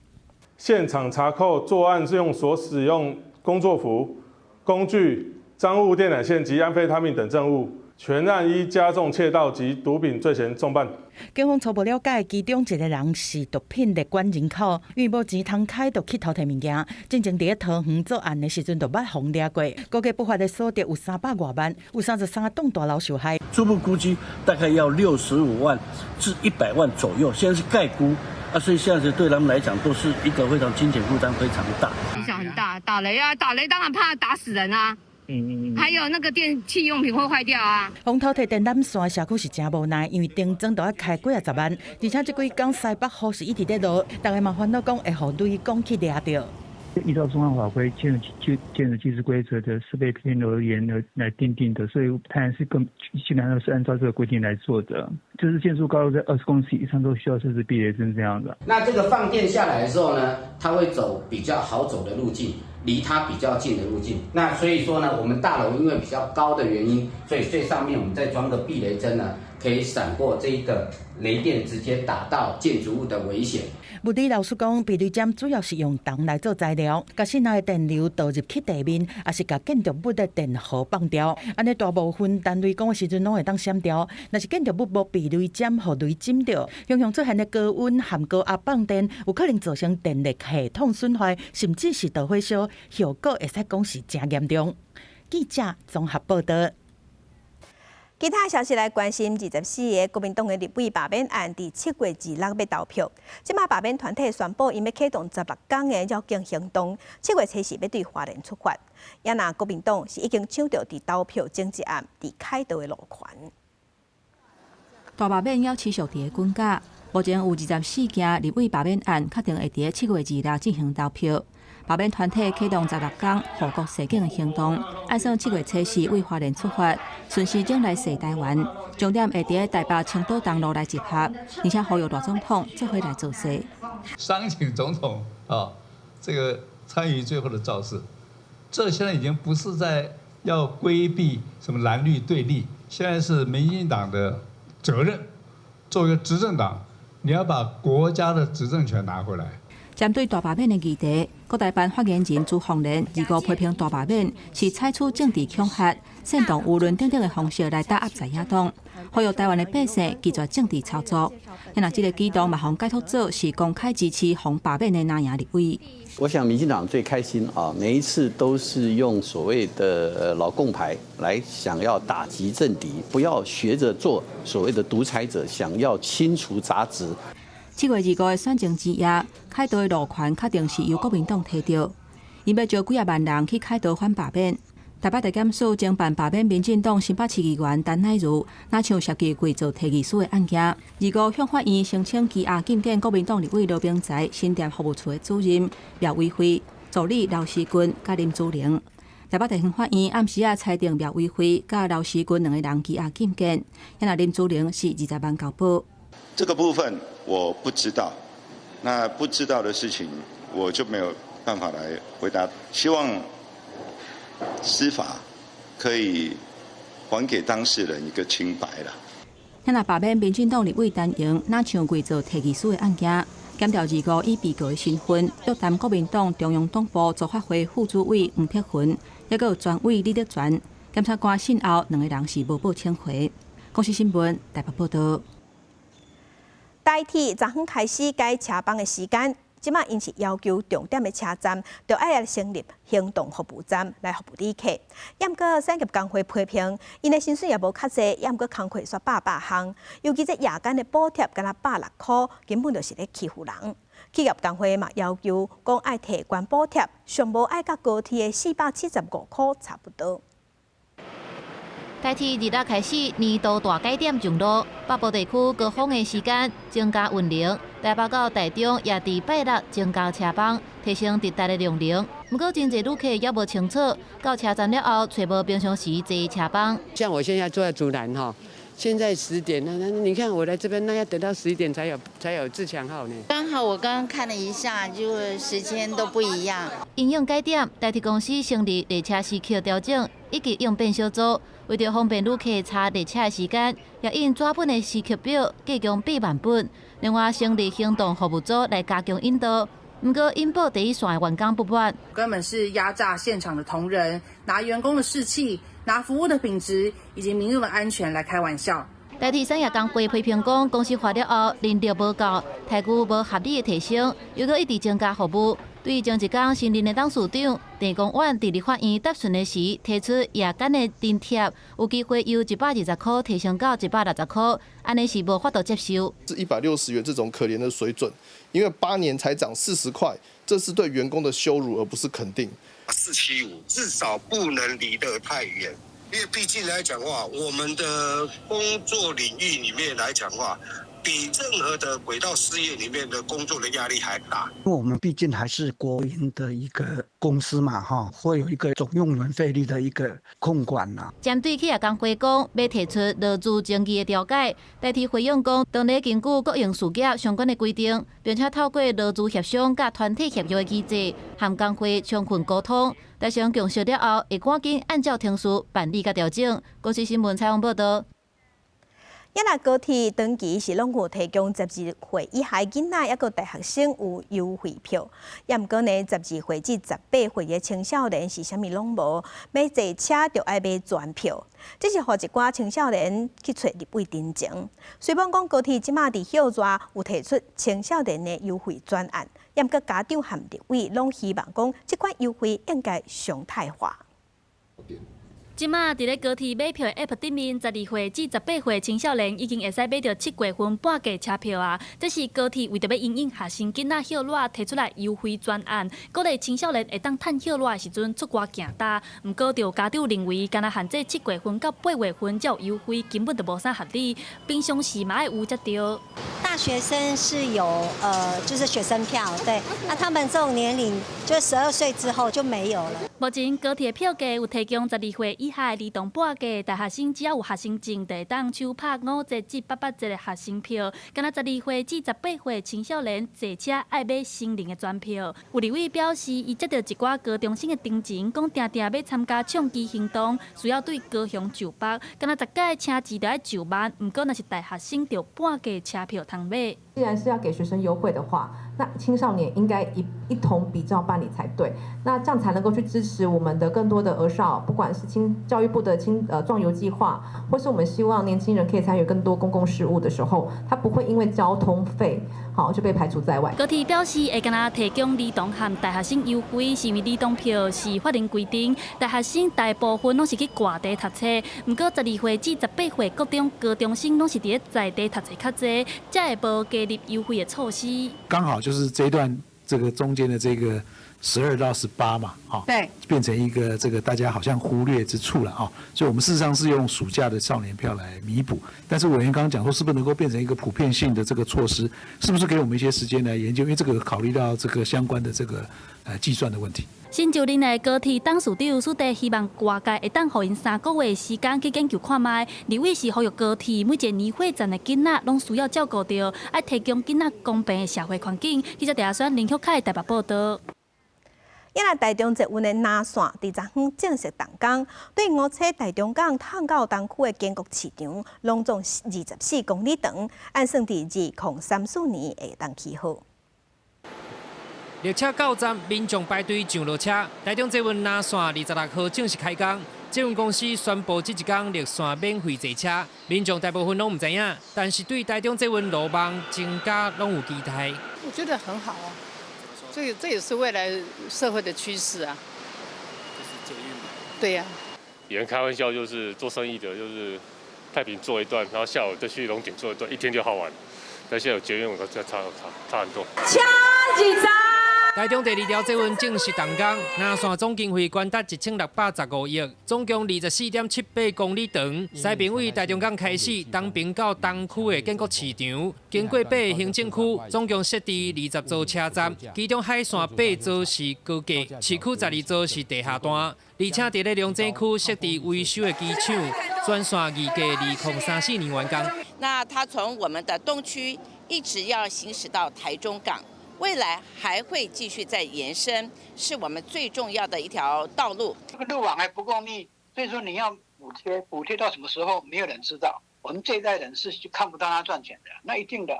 現場查扣作案用所使用工作服、工具、贓物電纜線及安非他命等證物，全案依加重竊盜及毒品罪嫌重辦。
警方初步了解，其中一個人是毒品的管人口，因為無錢通開，就去偷提物件。進前佇咧桃園作案的時陣，就捌予掠過。估計不法的所得有300外萬，有33棟大樓受害。
初步估計大概要65萬至100萬左右，現在是概估。啊，所以現在是對他們來講都是一個非常金錢負擔非常大，
影響很大，打雷啊，打雷當然怕打死人啊。還有那個電器用品會壞掉啊。
予偷提電纜線社區是誠無奈，因為頂裝都愛開幾仔十萬，而且這幾工西北雨是一直咧落，大家嘛煩惱講會予雷公去掠著。
依照中央法規建築建築技術規則的設備偏而言而來訂定的，所以當然是更基本上是按照這個規定來做的。就是建築高度在20公尺以上都需要設置避雷針這樣的。
那這個放電下來的時候呢，它會走比較好走的路徑，離它比較近的路徑。那所以說呢，我們大樓因為比較高的原因，所以最上面我們再裝個避雷針呢，可以閃過這一個雷電直接打到建築物的危險。
物理老師講，避雷針主要是用銅來做材料，共室內電流導入去地面，抑是共建築物的電荷放掉。按呢大部分當雷公的時陣攏會當閃掉。若是建築物無避雷針，予雷針著，常常出現的高溫和高壓放電，有可能造成電力系統損壞，甚至是導火燒，後果會使講是誠嚴重。記者綜合報道。
其他消息來關心，24個國民黨的立委罷免案，佇7月26欲投票。這馬罷免團體宣布，𪜶欲啟動16工的繞境行動，7月初四欲對花蓮出發。也若國民黨是已經搶著佇投票前一暗佇凱道的路權。
大罷免猶持續佇咧滾絞，目前有24件立委罷免案確定會佇7月26進行投票。罷免團體啟動16工護國示警的行動，按算7月初四對花蓮出發，順時鐘來踅台灣，終點會佇台北青島東路來集合，而且呼籲賴總統做伙來造勢。
商請總統啊，這個參與最後的造勢，這現在已經不是在要規避什麼藍綠對立，現在是民進黨的責任，作為一個執政黨，你要把國家的執政權拿回來。
針對大罷免的議題，國台辦發言人朱鳳蓮二五批評大罷免是採取政治恐嚇、煽動輿論等等的方式來打壓在野黨，呼籲台灣的百姓拒絕政治操作。若這个舉動嘛，予人解讀做是公開支持黃罷免的藍營立委。
我想民進黨最開心啊，每一次都是用所謂的老共牌來想要打擊政敵，不要學着做所謂的獨裁者，想要清除雜質。
7月25的選前之夜，凱道的路權確定是由國民黨提著，𪜶欲召幾仔萬人去凱道反罷免。台北地檢署偵辦罷免民進黨新北市議員陳乃如，若像涉及偽造提議書的案件，25向法院申請羈押禁見國民黨立委羅明才、新店服務處的主任廖偉輝、助理劉時軍佮林祖玲。台北地方法院暗時仔裁定廖偉輝佮劉時軍兩个人羈押禁見，若林祖玲是20萬交保。
這個部分我不知道，那不知道的事情我就沒有辦法來回答。希望司法可以還給當事人一個清白啦。
若罷免民進黨立委陳瑩，若像偽造提議書的案件，檢調25以被告的身份約談國民黨中央黨部組發會副主委黃鐵雲，抑閣有專委李德全。檢察官訊後，兩个人是無報請回。公視新聞台北報道。
台鐵昨昏開始改車班的時間，這馬𪜶是要求重點的車站，著愛來成立行動服務站來服務旅客。毋過產業工會批評，𪜶的薪水也無較濟，毋過工課煞百百項，尤其這夜間的補貼，干焦160箍，根本就是咧欺負人。企業工會嘛要求講愛提懸補貼，上無愛佮高鐵的475箍差不多。
台鐵二六開始年度大改點上路，北部地區高峰的時間增加運能，台北到台中也佇拜六增加車班，提升直達的量能。毋過真濟旅客猶無清楚，到車站了後，揣無平常時坐車班。
像我現在住在竹南哈，現在10點，那你看我來這邊，那要等到11點才有自強號呢。
剛好我剛剛看了一下，就時間都不一樣。
因應改點，台鐵公司成立列車時刻調整以及應變小組，為著方便旅客查列車的時間，也印紙本的時刻表，加強8萬本。另外，成立行動服務組來加強引導。毋過，引報第一線的員工不滿，
根本是壓榨現場的同仁，拿員工的士氣、拿服務的品質以及民眾的安全來開玩笑。
台鐵產業工會批評講，公司化了後，人力無夠，待遇無合理的提升，又閣一直增加服務。對前一工新任的董事長鄭光遠佇立法院答詢的時，提出夜間的津貼有機會由120箍提升到160箍，按呢是無法度接受。
是160元這種可憐的水準，因為8年才漲40塊，這是對員工的羞辱，而不是肯定。
475至少不能離得太遠，因為畢竟來講話，我們的工作領域裡面來講話，比任何的軌道事業裡面的工作的壓力還大。
因為我們畢竟還是國營的一個公司嘛，哈，會有一個總用人費率的一個控管啦。
針對企業工會講，欲提出勞資爭議的調解，台鐵回應講，當咧根據國營事業相關的規定，並且透過勞資協商佮團體協約的機制，和工會充分溝通，達成共識了後，會趕緊按照程序辦理佮調整。公視新聞採訪報道。
抑若高鐵長期是攏有提供12歲以下囡仔，抑閣大學生有優惠票。抑毋過呢，12歲至18歲的青少年是啥物攏無，欲坐車就愛買專票。這是予一寡青少年去揣立委陳情。雖罔講高鐵這馬佇歇熱有提出青少年的優惠專案，抑毋過家長和立委攏希望講，這款優惠應該常態化。
這馬佇咧高鐵買票的 App 頂面，12歲至18歲青少年已經會使買著七月份半價車票啊！這是高鐵為著欲因應學生囡仔歇熱提出來優惠專案，鼓勵青少年會當趁歇熱的時陣出外行搭。毋過，就家長認為，干焦限制7月份到8月份才有優惠，根本就無啥合理。平常時嘛愛有才對。
大學生是有就是學生票，對，那他們這種年齡，就12歲之後就沒有了。
目前高鐵票價有提供12歲以下的兒童半價，大學生只要有學生證，就會當手拍5折至88折的學生票。干焦12歲至18歲青少年坐車愛買成人的專票。有立委表示，伊接著一寡高中生的陳情，講定定欲參加倡議行動，需要對高雄就北，干焦十屆車資著愛9萬，毋過若是大學生，就半價車票通買。
既然是要給學生優惠的話，那青少年應該一同比照辦理才對。那這樣才能夠去支持我們的更多的兒少，不管是青教育部的壯遊計劃，或是我們希望年輕人可以參與更多公共事務的時候，他不會因為交通費好就被排除在外。
高鐵表示會干焦提供兒童和大學生優惠，是因為兒童票是法定規定，大學生大部分攏是去外地讀冊，毋過12歲至18歲國中、高中生攏是佇咧在地讀冊較濟，才會無加入優惠的措施。
剛好就是這一段這個中間的這個12到18嘛，哈，變成一個這個大家好像忽略之處了啊，所以我們事實上是用暑假的少年票來彌補。但是委員剛剛講說，是不是能夠變成一個普遍性的這個措施？是不是給我們一些時間來研究？因為這個考慮到這個相關的這個計算的問題。
新就任的高鐵董事長蘇地希望外界會當予𪜶3個月時間去研究看覓。立委是呼籲高鐵每一個年貨站的囡仔攏需要照顧著，愛提供囡仔公平的社會環境。記者鄭選林旭凱台北報導。
今仔台中捷運的南線佇昨昏正式動工，對五車台中港通到東區的建國市場，攏總24公里長，按算佇2034年會當起好。
列車到站，民眾排隊上落車。台中捷運南線26號正式開工，捷運公司宣布這一工綠線免費坐車，民眾大部分攏毋知影，但是對台中捷運路網增加攏有期待。
我覺得很好啊。這也是未來社會的趨勢啊。
就是捷運。
對呀。
有人開玩笑，就是做生意的，就是太平坐一段，然後下午再去龍井坐一段，一天就耗完。但現在有捷運，我覺得差差差很多。
車二十。
台中第二條捷運正式動工，南線總經費高達1615億，總共24.78公里長。西爿位台中港開始，東爿到東區的建國市場，經過八个行政區，總共設置20座車站，其中海線八座是高架，市區12座是地下段，而且佇咧龍井區設置維修的機場，全線預計2034年完工。
那它從我們的東區一直要行駛到台中港。未來還會繼續再延伸，是我們最重要的一條道路。
這個路網還不夠密，所以說你要補貼，補貼到什麼時候，沒有人知道。我們這一代人是看不到他賺錢的，那一定的。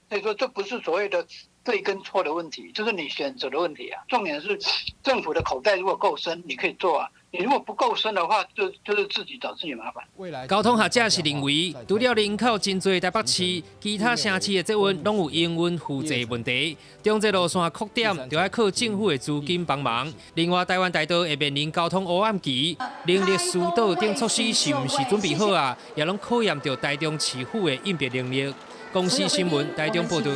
所以說這不是所謂的對跟錯的問題，就是你選擇的問題啊。重點是政府的口袋如果夠深，你可以做啊。你如果不夠深的話，就是自己找自己麻煩。
交通學者是認為，除了人口真濟的台北市，其他城市的捷運攏有營運負債問題。中捷路線擴點，就愛靠政府的資金幫忙。另外，台灣大道會面臨交通烏暗期，能力疏導等措施是毋是準備好啊？也攏考驗著台中市府的應變能力。公視新聞台中報導。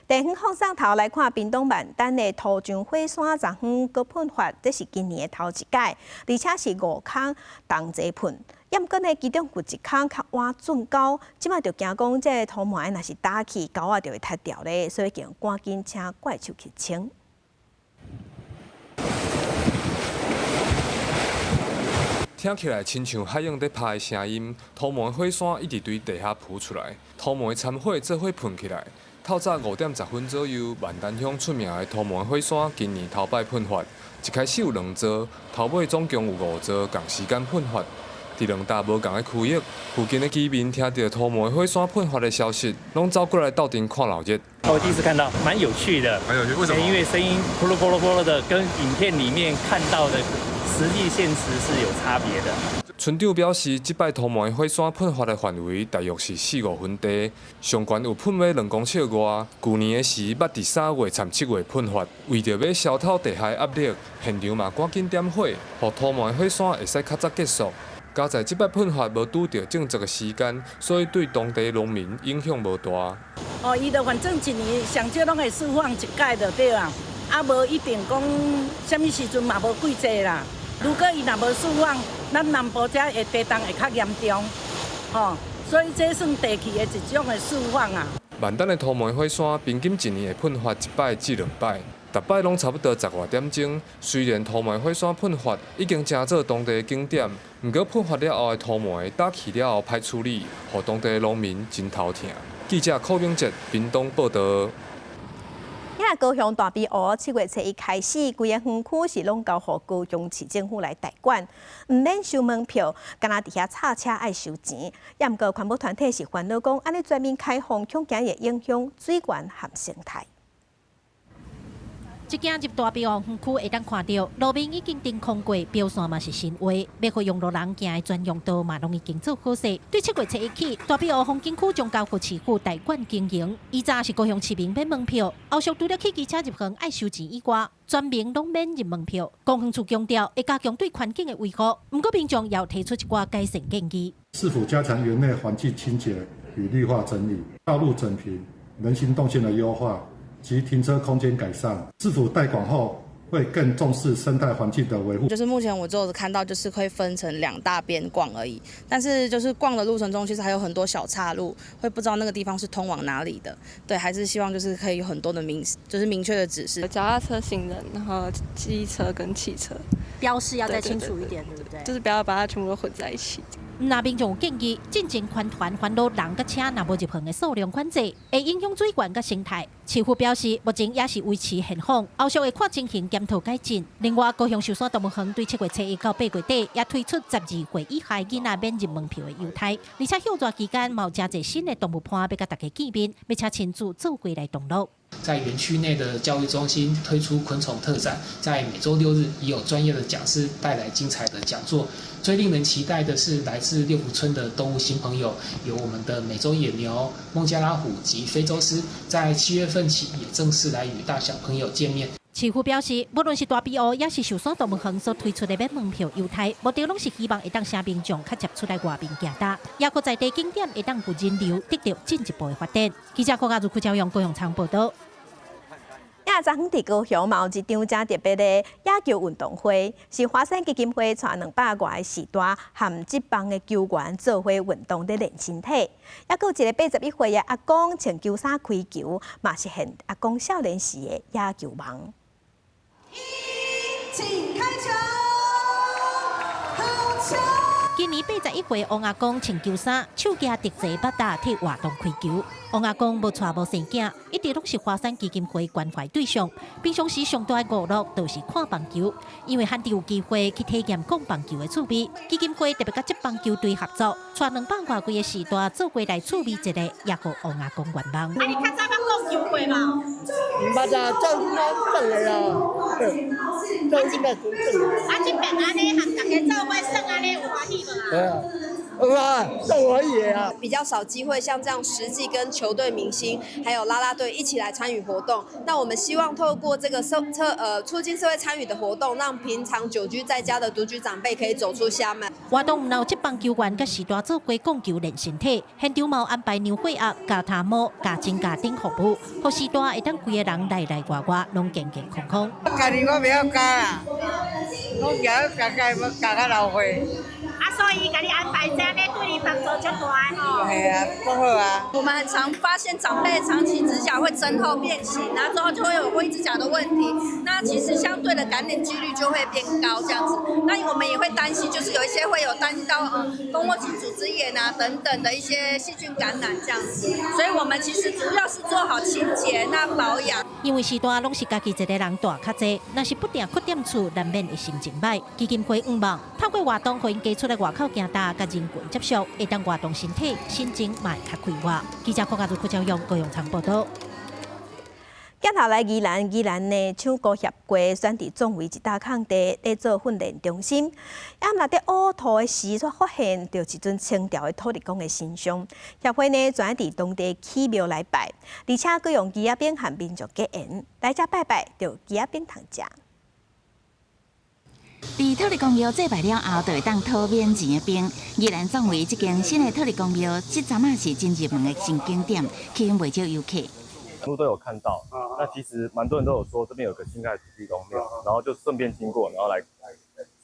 地方放送頭來看，屏東萬丹的塗漿火山昨昏閣噴發，這是今年的頭一擺，而且是五空同齊噴。毋過呢，其中有一空較晚竄溝，這擺就驚講這個塗煤若是焦去，溝仔就會塌掉咧，所以叫趕緊請怪手去清。
聽起來親像海湧佇拍的聲音，塗煤火山一直對地下浮出來，塗煤摻火做伙噴起來。透早5點10分左右，萬丹鄉出名的塗煤火山今年頭擺噴發，一開始有兩座，頭尾總共有五座仝時間噴發。佇兩大無仝的區域，附近的居民聽著塗煤火山噴發的消息，攏走過來鬥陣看鬧熱。
我第一次看到，蠻有趣的。
蠻有趣，為什麼？
因為聲音噗嚕噗嚕噗嚕的，跟影片裡面看到的實際現實是有差別的。
村長表示，這擺塗煤火山噴發的範圍大約是四五分地，上懸有噴欲2公尺外。舊年的時，捌佇3月摻7月噴發，為著欲消透地下壓力，現場嘛趕緊點火，予塗煤火山會使較早結束。佳哉這擺噴發無拄著種植的時間，所以對當地農民影響無大。
哦，伊就反正一年上少攏會釋放一擺就對啊，啊無一定講啥物時陣嘛無季節啦。如果伊若無釋放，咱南部遮會地動會較嚴重，吼，所以這算地氣的一種的釋放啊。
萬丹的塗煤火山平均一年會噴發一擺至兩擺，逐擺攏差不多10外點鐘。雖然塗煤火山噴發已經成做當地的景點，毋過噴發了後的塗煤焦去了後歹處理，予當地的農民真頭疼。記者柯明哲屏東報導。
高雄大埤湖7月初一開始，規个園區是攏交予高雄市政府來代管，毋免收門票，干焦佇遐插車愛收錢。也毋過環保團體是煩惱講，按呢全面開放，恐驚會影響水源和生態。
一行入大埤湖園區，會當看著路面已經釘空過，標線嘛是新畫，欲予用路人行的專用道嘛攏已經做好勢。對7月初一起，大埤湖風景區將交予市府代管經營。以前是高雄市民免門票，後續除了汽機車入園愛收錢以外，全民攏免入門票。公園處強調會加強對環境的維護，毋過民眾也提出一寡改善建議。
市府加強園內環境清潔與綠化整理、道路整平、人行動線的優化及停車空間改善。市府代管後會更重視生態環境的維護。
就是目前我只有看到，就是會分成兩大邊逛而已，但是就是逛的路程中，其實還有很多小岔路，會不知道那個地方是通往哪裡的。對，還是希望就是可以有很多的明，就是明確的指示。
腳踏車、行人，然後機車跟汽車
標示要再清楚一點，對不對？
就是不要把它全部都混在一起。
那民眾有建議，進前宣傳煩惱人佮車若無入園的數量管制，會影響水源佮生態。市府表示，目前也是維持現況，後續會看情形檢討改進。另外，高雄壽山動物園對7月初一到8月底，也推出12歲以下囡仔免入門票的優待，而且歇熱期間嘛有誠濟新的動物伴欲佮大家見面，欲請親子做伙來同樂。
在園區內的教育中心推出昆蟲特展，在每週六日也有專業的講師帶來精彩的講座。最令人期待的是來自六福村的動物新朋友，有我們的美洲野牛、孟加拉虎及非洲獅，在7月份起也正式來與大小朋友見面。
市府表示，無論是大埤湖，抑是壽山動物園所推出的免門票優待，目的攏是希望會當讓民眾較捷出來外面行踏，抑閣在地景點會當有人流得著進一步的發展。記者郭家如、柯昭陽、高雄倉報導。
亞昨昏佇高雄嘛有一場誠特別的野球運動會，是華山基金會帶200外個序大和職棒的球員做伙運動咧練身體。抑閣有一個81歲的阿公穿球衫開球，嘛實現阿公少年時的野球夢。
請開球，好球！
今年81歲王阿公穿球衫，手舉特製バッ仔替活動開球。王阿公無娶無生囝，一直攏是華山基金會關懷對象。平常時上大的娛樂就是看棒球，因為罕得有機會去體驗講棒球的趣味。基金會特別佮職棒球隊合作，帶200外幾个序大做伙來趣味一下，也予王阿公願望。
啊，你較早捌講球過無？
毋捌啊，做囡仔耍的啦。做囡仔耍。
啊，這爿按呢和大家做伙耍按呢有歡喜無啊？
對啊。哇，這可以啊！
比較少機會像這樣實際跟球隊明星還有啦啦隊一起來參與活動。那我們希望透過這個促進社會參與的活動，讓平常久居在家的獨居長輩可以走出家門。
活動毋但有職棒球員佮序大做伙講球練身體，現場嘛有安排量血壓、加頭毛、加指甲等服務，予序大會當規个人內內外外攏健健康康。
家己我袂曉加啦，我加加加加較老歲。
啊，所以共你安排這呢，對你幫助足大的吼。
係啊，足好啊。
我們很常發現長輩長期指甲會增厚變形，然後之後就會有灰指甲的問題。那其實相對的感染幾率就會變高，這樣子。那我們也會擔心，就是有一些會有擔心到蜂窩性組織炎啊等等的一些細菌感染這樣子。所以我們其實主要是做好清潔、那保養。
因為序大攏是家己一个人蹛較濟，若是不定去踮厝，難免會心情䆀。基金會向望透過活動，予𪜶加出來外口行踏，佮人群接觸，會當活動身體，心情嘛會較快活。記者郭家如、柯昭陽、高雄倉報導。
鏡頭來宜蘭，宜蘭的搶孤協會選佇總圍一大空地咧做訓練中心。啊，若佇烏塗的時，煞發現著一尊清朝的土地公的神像。協會呢，專佇當地起廟來拜，而且閣用枝仔餅和民眾結緣，來遮拜拜，就有枝仔餅通食。
佇土地公廟祭拜了後，就會當討免錢的餅。宜蘭總圍這間新的土地公廟，這陣仔是真熱門的新景點，吸引袂少遊客。
全部都有看到，那其實蠻多人都有說這邊有個新蓋土地公廟，然後就順便經過，然後來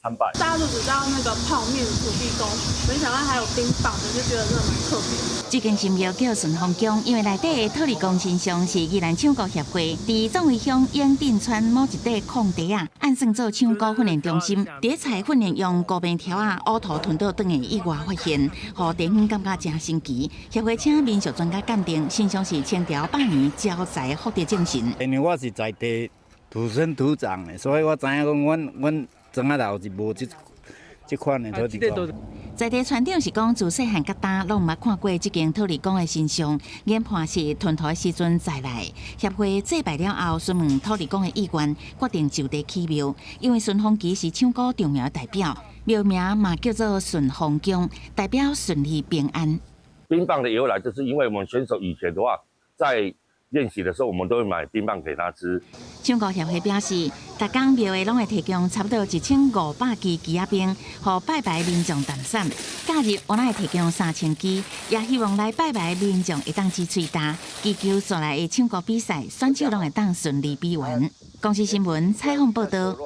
參拜。
大家都只知道那個泡麵土地公，沒想到還有冰棒的，就覺得真的蠻特別。
這間神廟叫順風宮，因為內底的土地公神像是宜蘭搶孤協會佇壯圍鄉永鎮村某一塊空地啊，按算做搶孤訓練中心，佇咧採訓練用高棉條仔烏塗吞倒轉的意外發現，予地方感覺誠神奇。協會請民俗專家鑑定，神像是清朝百年招財福德正神。
因為我是在地土生土長的，所以我知影講，阮莊仔頭是無這款的土地公。
在地村長是講，自細漢到大攏毋捌看過這間土地公的神像，研判是吞塗的時陣載來。協會祭拜了後，詢問土地公的意願，決定就地起廟。因為順風旗是搶孤重要的代表，廟名嘛叫做順風宮，代表順利平安。
冰棒的由來，就是因為我們選手以前的話，在練習的時候，我們都會買冰棒給他吃。
搶孤協會表示，逐工廟會攏會提供差不多1500支枝仔冰，予拜拜民眾淡散。假日我會提供3000支，也希望來拜拜民眾會當止喙焦，祈求紲來的搶孤比賽，選手攏會當順利比完。公視新聞採訪報導。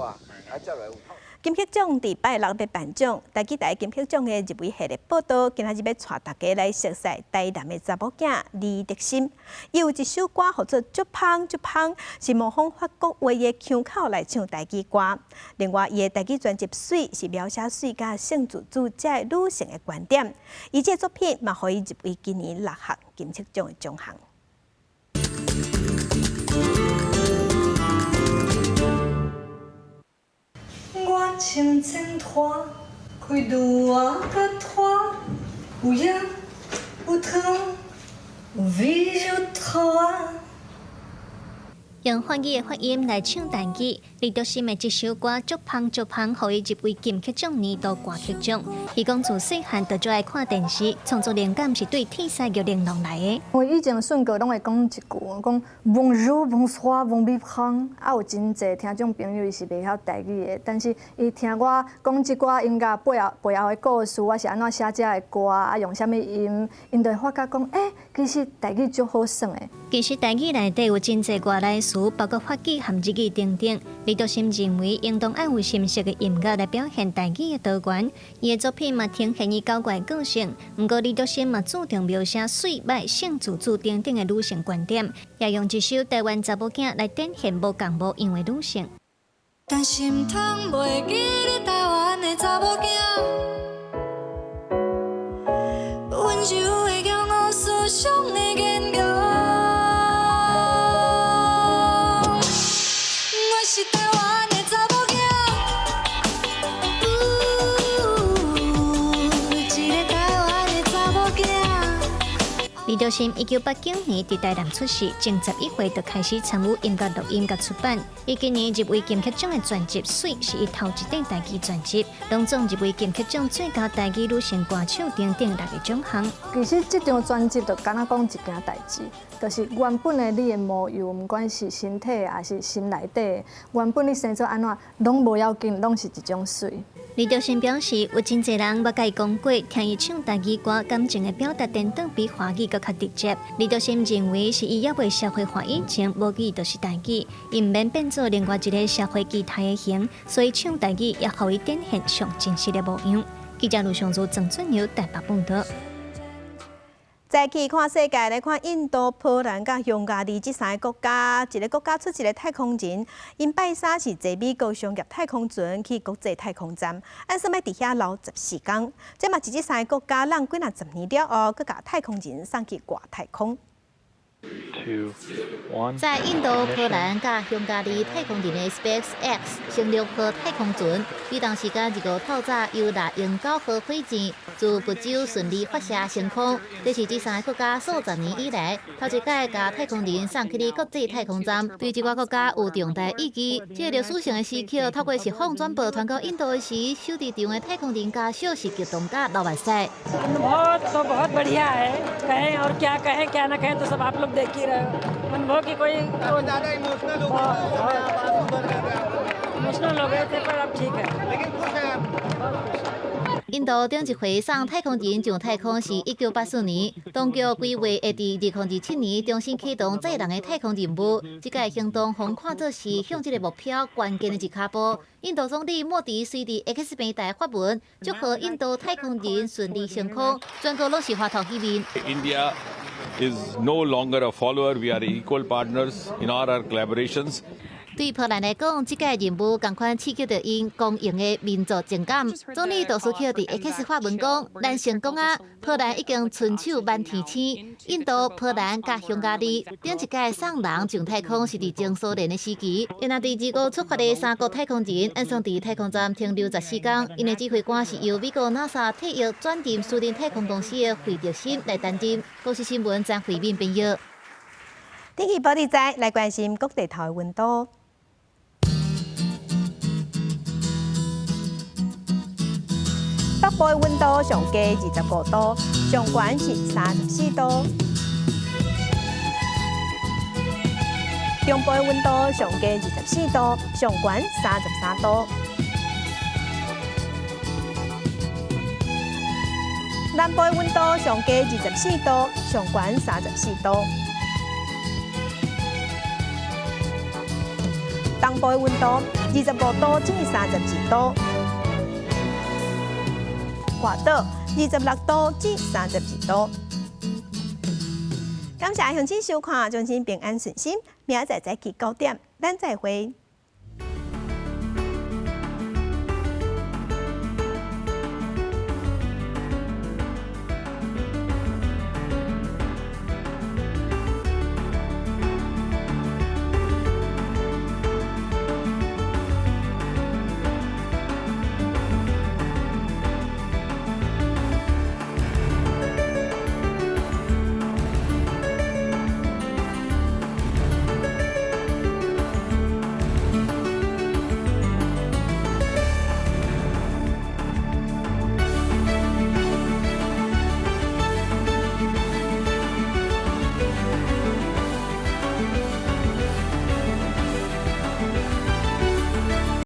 金曲獎佇拜六欲頒獎，台語台金曲獎的入圍系列報道，今仔日欲帶大家來熟悉台南的查某囝李德心。伊有一首歌號做《足芳足芳》，是模仿法國話的腔口來唱台語歌。另外，伊的台語專輯《媠》是描寫媠佮性自主這个女性的觀點。伊這个作品嘛，予伊入圍今年六項金曲獎的獎項。
我穿前拖，開攄仔佮拖，有鹽有糖，有味有頭仔。
用法語的發音來唱台語，李德心的這首歌《足芳足芳》，予伊入圍金曲獎年度歌曲獎。伊講自細漢就最愛看電視，創作靈感是對鐵西玉玲瓏來的。
我以前順哥攏會講一句，講 Bonjour bonsoir bon 芳，啊有真濟聽眾朋友伊是袂曉台語的，但是伊聽我講這寡音樂背後的故事，我是按怎寫這个歌，啊用啥物音，𪜶就會發覺講，欸，其實台語足好耍的。
其實台語內底有真濟外來詞，包括法語和日語等等。李德心認為，應當愛有深色的音樂來表現台語的多元。伊的作品嘛呈現伊古怪個性，毋過李德心嘛注重描寫媠歹、性自主等等的女性觀點，也用一首台灣查某囝來展現無仝無樣的女性。
但心通袂記得台灣的查某囝，溫柔的驕傲，思想的堅強。我是台灣的查某囝，一個台灣的查某囝。
李德心1989年佇台南出世，從11歲就開始參與音樂錄音佮出版。伊今年入圍金曲獎的專輯《媠》是伊頭一張台語專輯，攏總入圍金曲獎最佳台語女性歌手等等六個獎項。
其實這張專輯就敢若講一件代誌，就是原本的你的模樣，毋管是身體抑是心內底，原本你生做按怎，攏無要緊，攏是一種媠。
李德心表示，有真濟人捌共伊講過，聽伊唱台語歌，感情的表達顛倒比華語閣較直接。李德心認為是伊猶未社會化以前，母語就是台語，伊毋免變做另外一個社會期待的形，所以唱台語也予伊展現上真實的模樣。記者盧尚如、鄭俊友台北報導。
再去看世界，來看印度、波蘭佮匈牙利這三个國家，一个國家出一个太空人，𪜶拜三是坐美國商業太空船去國際太空站，按算欲佇遐留14工。這嘛是這三个國家人幾若十年了後，閣共太空人送去外太空。
Two, one.
在印度、波蘭佮匈牙利太空人的 SpaceX 星掠號太空船，彼當時間2號透早由獵鷹9號火箭自佛州順利發射升空。這是這三个國家數十年以來頭一擺共太空人送去國際太空站，對這寡國家有重大意義。這個歷史性的時刻，透過實況轉播傳到印度的時，守佇場的太空人家屬是激動佮流目屎。
बहुत तो बहुत बढ़िया है कहें और क्या कहें क्या ना कहें तो सब आप लोग देख ही रहे हो अनुभव की कोई
ज़्यादा इमोशनल हो
इमोशनल हो गए थे पर अब ठीक है
लेकिन खुश हैं आप।
印度顶一回送太空人上太空是1984年，当局规划会伫2027年重新启动载人的太空任务。这个行动予看做是向这个目标关键的一跤步。印度总理莫迪随伫 X 平台发文，祝贺印度太空人顺利升空，全国拢是欢头喜面。
India is no longer a follower. We are equal partners in all our collaborations.
對波蘭來講，這個任務仝款刺激著𪜶光榮的民族情感。總理杜斯克佇 X 發文講：咱成功啊！波蘭已經伸手挽天星。印度、波蘭佮匈牙利頂一屆送人上太空是佇前蘇聯的時期。因若佇二五出發的三國太空人，按算佇太空站停留14天。𪜶的指揮官是由美國 NASA 退役轉任私人太空公司的惠特森來擔任。公視新聞張惠敏編譯。
天氣報你知，來關心各地頭的溫度。北部的溫度上低25度，上懸是34度。中部的溫度上低24度，上懸33度。南部的溫度上低24度，上懸34度。東部的溫度25度至32度。外島26度至32度。感謝鄉親收看，祝恁平安順心，明仔載早起9點，咱再會。